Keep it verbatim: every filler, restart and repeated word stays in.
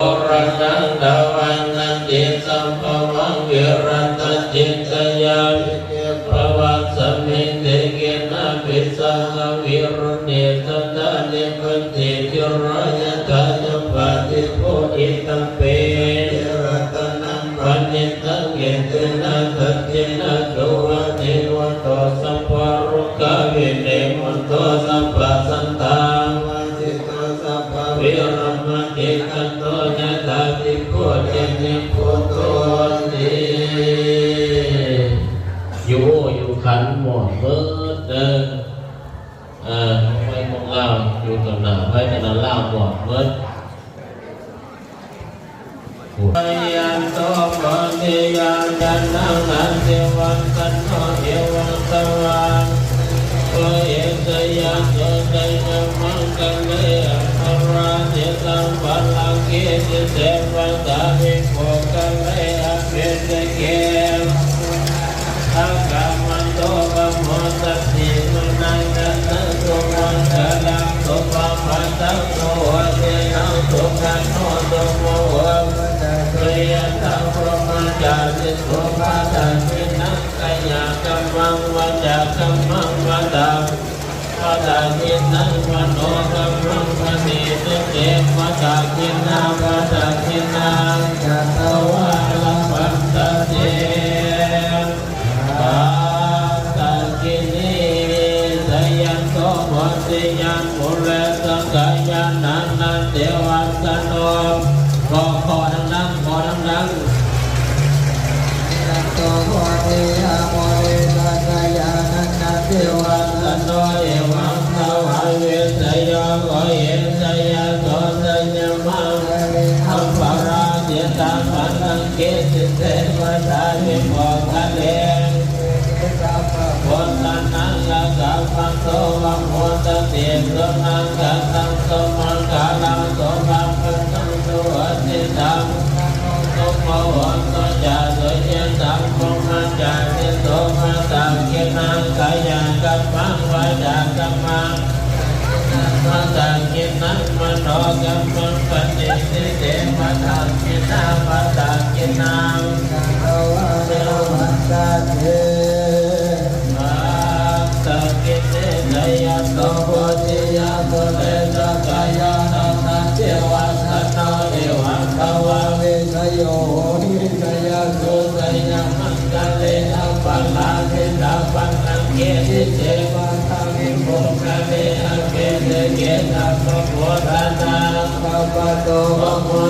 Pūranaṃ dvānanti sambhavaṃ virattacittāyatike bhavasmiṃ, te khenapi saha viruḷhe sadā nibbinti dhīrā yathāyampadīpo. Idampi saṅghe ratanaṃ paṇītaṃ, etena saccena suvatthi hotu. Sabbarogavinimutto sabbasantāpavajjito sabbavighnapaṇīto yathā dīpo ca nibbuto ti. ຢູ່ ຢູ່ຂັນໝົດເບີດເດີ ເອີ ໄວ້ຂອງລາວ ຢູ່ຕໍ່ໜ້າ ໄວ້ຂະນະລາວໝົດເບີດ. Jayanto bodhiyā jānaṃ nandivaḍḍhano, evaṃ tvaṃ vijayo hohi jayassu jayamaṅgale, aparājitapallaṅke sīse paṭhavipokkhare, abhiseke aggappatto pamodati. Sunakkhattaṃ sumaṅgalaṃ supabhātaṃ suhuṭṭhitaṃ, sukhaṇo sumuhutto ca suyiṭṭhaṃ brahmacārisu, padakkhiṇaṃ kāyakammaṃ vācākammaṃ padakkhiṇaṃ padakkhiṇaṃ manokammaṃ paṇidhī te padakkhiṇā, padakkhiṇāni katvāna labhantatthe padakkhiṇe. Jayanto bodhiyā mūle sakyānaṃ nandivaḍḍhano. ຂໍ ຂໍດັງໆ ຂໍດັງໆ. Jayanto bodhiyā mūle sakyānaṃ nandivaḍḍhano, evaṃ tvaṃ vijayo hohi jayassu jayamaṅgale, aparājitapallaṅke sīse paṭhavipokkhare, abhiseke sabbabuddhānaṃ aggappatto pamodati. Sunakkhattaṃ sumaṅgalaṃ supabhātaṃ suhuṭṭhitaṃ, sumuhutto ca suyiṭṭhaṃ brahmacārisu, padakkhiṇaṃ kāyakammaṃ vācākammaṃ padakkhiṇaṃ manokammaṃ paṇidhī te padakkhiṇā, padakkhiṇāni katvāna labhantatthe padakkhiṇe. Jayanto bodhiyā mūle sakyānaṃ nandivaḍḍhano, evaṃ tvaṃ vijayo hohi jayassu jayamaṅgale, aparājitapallaṅke sīse paṭhavipokkhare, abhiseke sabbabuddhānaṃ aggappatto pamo